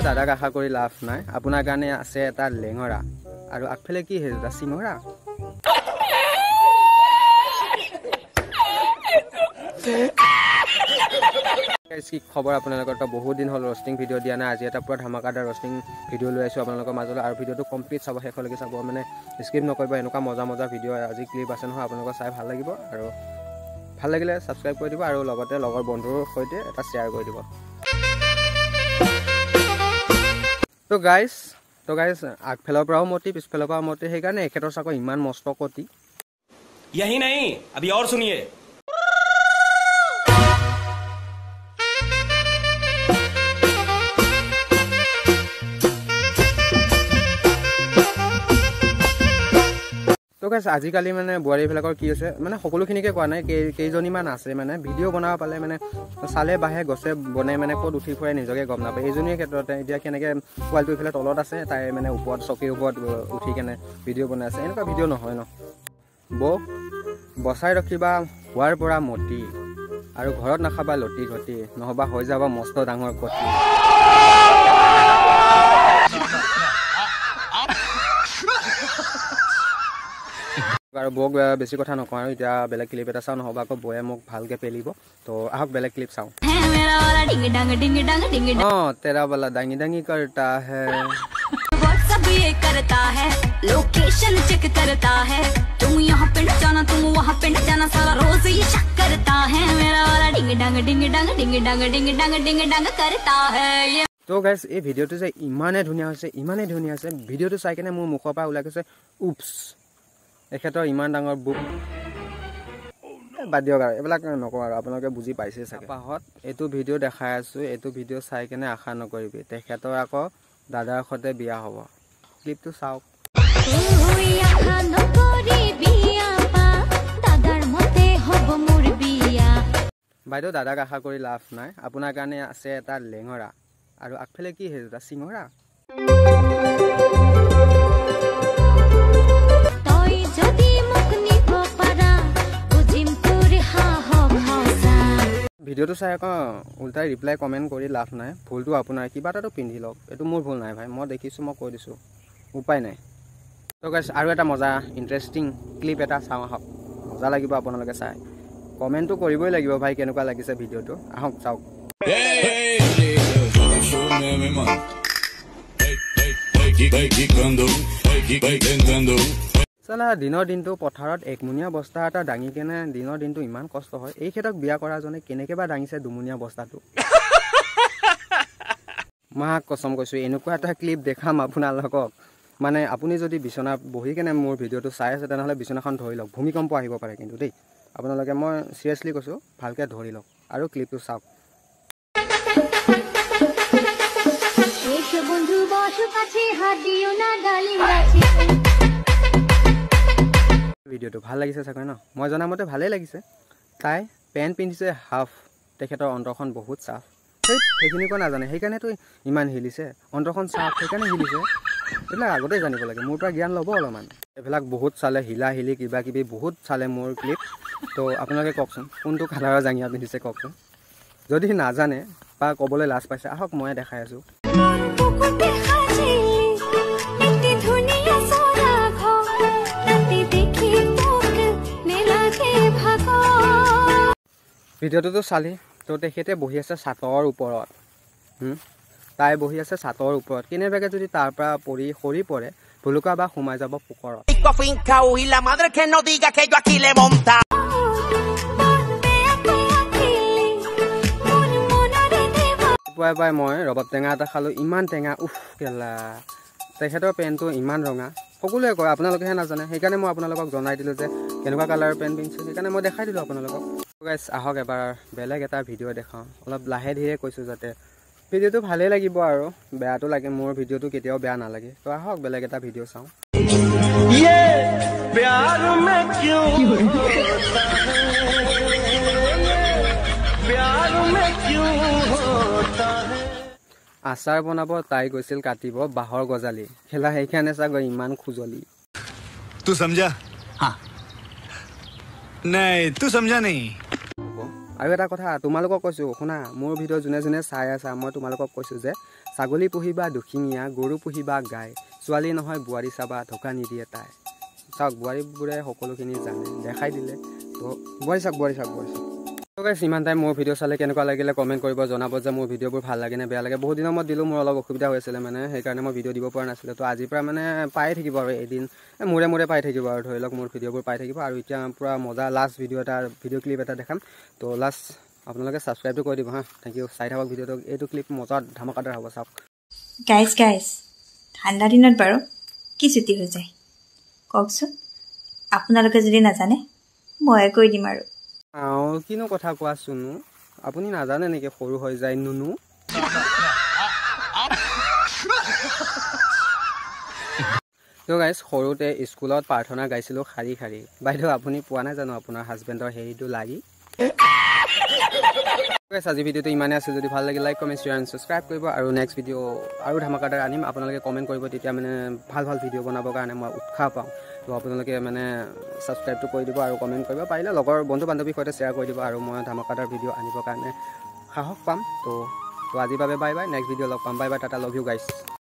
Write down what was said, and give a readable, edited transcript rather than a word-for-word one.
দাদাক আশা কৰি লাভ নাই, আপোনাৰ কাৰণে আছে এটা লেঙৰা আৰু আগফালে কি সেই এটা চিঙৰা। কি খবৰ আপোনালোকৰ? তো বহুত দিন হ'ল ৰষ্টিং ভিডিঅ' দিয়া নাই, আজি এটা পূৰা ধামাকাদাৰ ৰষ্টিং ভিডিঅ' লৈ আহিছোঁ আপোনালোকৰ মাজলৈ। আৰু ভিডিঅ'টো কমপ্লিট চাব, শেষলৈকে চাব, মানে স্কিপ নকৰিব। এনেকুৱা মজা মজা ভিডিঅ' আজি ক্লিপ আছে নহয়, আপোনালোকৰ চাই ভাল লাগিব। আৰু ভাল লাগিলে ছাবস্ক্ৰাইব কৰি দিব আৰু লগতে লগৰ বন্ধুৰ সৈতে এটা শ্বেয়াৰ কৰি দিব। তো গাইজ আগফালৰ পৰাও মতি, পিছফালৰ পৰাও মতি, সেইকাৰণে এখেতৰ চাকৰি ইমান মস্ত কটি। यही नहीं अभी और सुनिए। তো গাইজ আজিকালি মানে বোৱাৰীবিলাকৰ কি হৈছে, মানে সকলোখিনিকে কোৱা নাই, কেইজনীমান আছে মানে ভিডিঅ' বনাব পালে মানে চালে বাহে গছে বনে মানে ক'ত উঠি ফুৰে নিজকে গম নাপায়। এইজনীৰ ক্ষেত্ৰতে এতিয়া কেনেকৈ পোৱালিটো ইফালে তলত আছে, তাই মানে ওপৰত চকীৰ ওপৰত উঠি কেনে ভিডিঅ' বনাই আছে। এনেকুৱা ভিডিঅ' নহয় ন। বৌ বচাই ৰাখিবা হোৱাৰ পৰা মতি, আৰু ঘৰত নাখাবা লতি ঘটি, নহ'বা হৈ যাব মস্ত ডাঙৰ কটি। আৰু বৌক বেছি কথা নকওঁ আৰু এতিয়া বেলেগ ক্লিপ এটা চাওঁ, নহ'বা আকৌ বৌয়ে মোক ভালকৈ পেলিব। তো আহক বেলেগ ক্লিপ চাওঁ। অঁ, তেৰা বালা দাঙি দাঙি करता है, व्हाट्सएप ये करता है, लोकेशन चेक करता है, तुम यहाँ पे न जाना, तुम वहाँ पे न जाना, सारा रोज ये शक करता है, मेरा वाला डिंग डंग डिंग डंग डिंग डंग डिंग डंग डिंग डंग करता है ये। তো গাইজ এই ভিডিঅ'টো যে ইমানেই ধুনীয়া হৈছে, ইমানেই ধুনীয়া হৈছে, ভিডিঅ'টো চাই কেনে মোৰ মুখৰ পৰা ওলাই গৈছে উপছ, এখেতৰ ইমান ডাঙৰ বুক। বাদ দিয়ক আৰু এইবিলাক নকওঁ আৰু, আপোনালোকে বুজি পাইছে চাগে। পাহত এইটো ভিডিঅ' দেখাই আছোঁ, এইটো ভিডিঅ' চাই কেনে আশা নকৰিবি তেখেতৰ আকৌ দাদাৰ সৈতে বিয়া হ'ব। ক্লিপটো চাওক। বাইদেউ দাদাক আশা কৰি লাভ নাই, আপোনাৰ কাৰণে আছে এটা লেঙৰা আৰু আগফালে কি সেই এটা চিঙৰা। ভিডিঅ'টো চাই আকৌ উল্টাই ৰিপ্লাই কমেণ্ট কৰি লাভ নাই, ভুলটো আপোনাৰ, কিবা এটাতো পিন্ধি লওক, এইটো মোৰ ভুল নাই ভাই, মই দেখিছোঁ, মই কৈ দিছোঁ, উপায় নাই। তো গাইজ আৰু এটা মজা ইণ্টাৰেষ্টিং ক্লিপ এটা চাওঁ আহক, মজা লাগিব আপোনালোকে চাই, কমেণ্টটো কৰিবই লাগিব ভাই কেনেকুৱা লাগিছে ভিডিঅ'টো, আহক চাওক। চালা দিনৰ দিনটো পথাৰত একমুনীয়া বস্তা এটা দাঙি কেনে দিনৰ দিনটো ইমান কষ্ট হয়, এই ক্ষেত্ৰত বিয়া কৰাজনে কেনেকৈ বা দাঙিছে দুমুনীয়া বস্তাটো। মাক কচম কৈছোঁ, এনেকুৱা এটা ক্লিপ দেখাম আপোনালোকক, মানে আপুনি যদি বিচনা বহি কেনে মোৰ ভিডিঅ'টো চাই আছে তেনেহ'লে বিচনাখন ধৰি লওক, ভূমিকম্প আহিব পাৰে কিন্তু দেই, আপোনালোকে মই চিৰিয়াছলি কৈছোঁ, ভালকৈ ধৰি লওক আৰু ক্লিপটো চাওক। ভিডিঅ'টো ভাল লাগিছে চাগৈ ন? মই জনামতে ভালেই লাগিছে। তাই পেণ্ট পিন্ধিছে হাফ, তেখেতৰ অন্তৰখন বহুত চাফ, সেইখিনি কোৱা নাজানে, সেইকাৰণেতো ইমান হিলিছে, অন্তৰখন চাফ সেইকাৰণে হিলিছে। এইবিলাক আগতেই জানিব লাগে, মোৰ পৰা জ্ঞান ল'ব অলপমান। এইবিলাক বহুত চালে, হিলা হিলি কিবা কিবি বহুত চালে মোৰ ক্লিপ। তো আপোনালোকে কওকচোন কোনটো কালাৰৰ জাঙিয়া পিন্ধিছে কওকচোন, যদি নাজানে বা ক'বলৈ লাজ পাইছে আহক ময়ে দেখাই আছোঁ। ভিডিঅ'টোতো চালি, তো তেখেতে বহি আছে চাটৰ ওপৰত, তাই বহি আছে চাটৰ ওপৰত, কেনেবাকৈ যদি তাৰ পৰা পৰি সৰি পৰে ভুলুকা বা সোমাই যাব পুকৰত। পুৱাই পুৱাই মই ৰবাব টেঙা এটা খালোঁ, ইমান টেঙা, উফ কেলা। তেখেতৰ পেণ্টটো ইমান ৰঙা, সকলোৱে কয়, আপোনালোকেহে নাজানে, সেইকাৰণে মই আপোনালোকক জনাই দিলোঁ যে কেনেকুৱা কালাৰৰ পেণ্ট পিন্ধিছোঁ, সেইকাৰণে মই দেখাই দিলোঁ আপোনালোকক। গাইজ আহক এবাৰ বেলেগ এটা ভিডিঅ' দেখাওঁ, অলপ লাহে ধীৰে কৈছোঁ যাতে ভিডিঅ'টো ভালেই লাগিব আৰু বেয়াটো লাগে, মোৰ ভিডিঅ'টো কেতিয়াও বেয়া নালাগে। তো আহক বেলেগ এটা ভিডিঅ' চাওঁ। আচাৰ বনাব তাই গৈছিল কাটিব বাঁহৰ গজালি, খেলা সেইকাৰণে চাগৈ ইমান খুজলি। তু সমঝা? হা, নাই তু সমঝা নাই। আৰু এটা কথা তোমালোকক কৈছোঁ শুনা, মোৰ ভিডিঅ' যোনে যোনে চাই আছা, মই তোমালোকক কৈছোঁ যে ছাগলী পুহিবা দুশিঙীয়া, গৰু পুহিবা গাই, ছোৱালী নহয় বোৱাৰী চাবা, ধোকা নিদিয়ে তাই। চাওক বোৱাৰীবোৰে সকলোখিনি জানে, দেখাই দিলে। তো বোৱাৰী চাওক, বোৱাৰী চাওক, বোৱাৰী চাওক। তো গাইছ, ইমান টাইম মোৰ ভিডিঅ' চালে কেনেকুৱা লাগিলে কমেণ্ট কৰিব, জনাব যে মোৰ ভিডিঅ'বোৰ ভাল লাগে নে বেয়া লাগে। বহুত দিনৰ মূৰত দিলোঁ, মোৰ অলপ অসুবিধা হৈ আছিলে মানে, সেইকাৰণে মই ভিডিঅ' দিব পৰা নাছিলোঁ। তো আজিৰ পৰা মানে পায়ে থাকিব আৰু এদিন মূৰে মূৰে পাই থাকিব আৰু ধৰি লওক মোৰ ভিডিঅ'বোৰ পাই থাকিব। আৰু এতিয়া পূৰা মজা লাষ্ট ভিডিঅ' এটা, ভিডিঅ' ক্লিপ এটা দেখাম। তো লাষ্ট আপোনালোকে ছাবস্ক্ৰাইবটো কৰি দিব। হা, thank U. চাই থাকক ভিডিঅ'টো, এইটো ক্লিপ মজা ধামাকাদাৰ হ'ব, চাওক। গাইজ গাইজ, ঠাণ্ডা দিনত বাৰু কি ছুটি হৈ যায় কওকচোন? আপোনালোকে যদি নাজানে ময়ে কৈ দিম আৰু। আও কিনো কথা কোৱা চুনু, আপুনি নাজানে নেকি সৰু হৈ যায় নুনু? তো গাইজ, সৰুতে স্কুলত প্ৰাৰ্থনা গাইছিলোঁ শাৰী শাৰী। বাইদেউ আপুনি পোৱা নাই জানো আপোনাৰ হাজবেণ্ডৰ হেৰিটো লাগি? গাইজ, আজি ভিডিঅ'টো ইমানেই আছে। যদি ভাল লাগে like, comment, share and subscribe কৰিব। আৰু নেক্সট ভিডিঅ' আৰু ধামাকাদাৰ আনিম, আপোনালোকে কমেণ্ট কৰিব, তেতিয়া মানে ভাল ভাল ভিডিঅ' বনাবৰ কাৰণে মই উৎসাহ পাওঁ। তো আপোনালোকে মানে ছাবস্ক্ৰাইবটো কৰি দিব আৰু কমেণ্ট কৰিব, পাৰিলে লগৰ বন্ধু বান্ধৱীৰ সৈতে শ্বেয়াৰ কৰি দিব, আৰু মই ধামাকাদাৰ ভিডিঅ' আনিবৰ কাৰণে সাহস পাম। তো আজিৰ বাবে বাই বাই, নেক্সট ভিডিঅ' লগ পাম। Bye bye, tata, love you guys.